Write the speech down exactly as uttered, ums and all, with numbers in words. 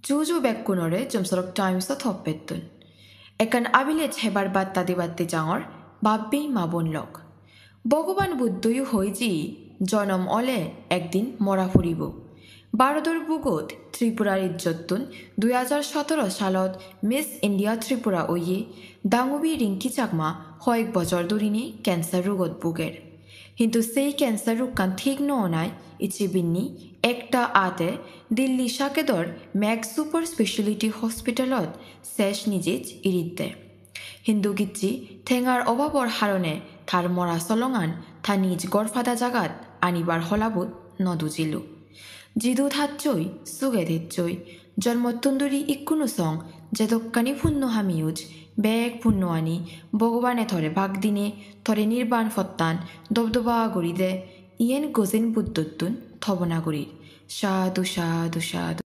Juju bekkunore Jomsorok Times-ot hoppettun. Ekkan abilej hebar batta dibatte jangor, babbi ma bon lok. Bhogoban Buddhoyo hoi je, jonom ole ekdin mora puribo. Bharodor bugot Tripurar ijjottun dui hajar sotoro salot Miss India Tripura oye Dangubi Rinki Chakma hoyek bojor durine cancer rugot buger. Hintu sei cancer rukkan thik no onai icche binni ekta ate Dilli sakedor Max Super Speciality Hospitalot ses nijej irit de. Hintu gicche tengar obabor harone tar mora solongan ta nij gorpada jagat anibar holabot no dujilo. Jidu thacchoi, suge thecchoi, jonmottun duri ikkunu song jedokkani punno hamiyuj, bek punnoani Bhogobane tore bhag dine, tore nirban pottan dobdoba guri de, iyen Gozen Buddhottun tobona gurir. Sadhu, sadhu, sadhu.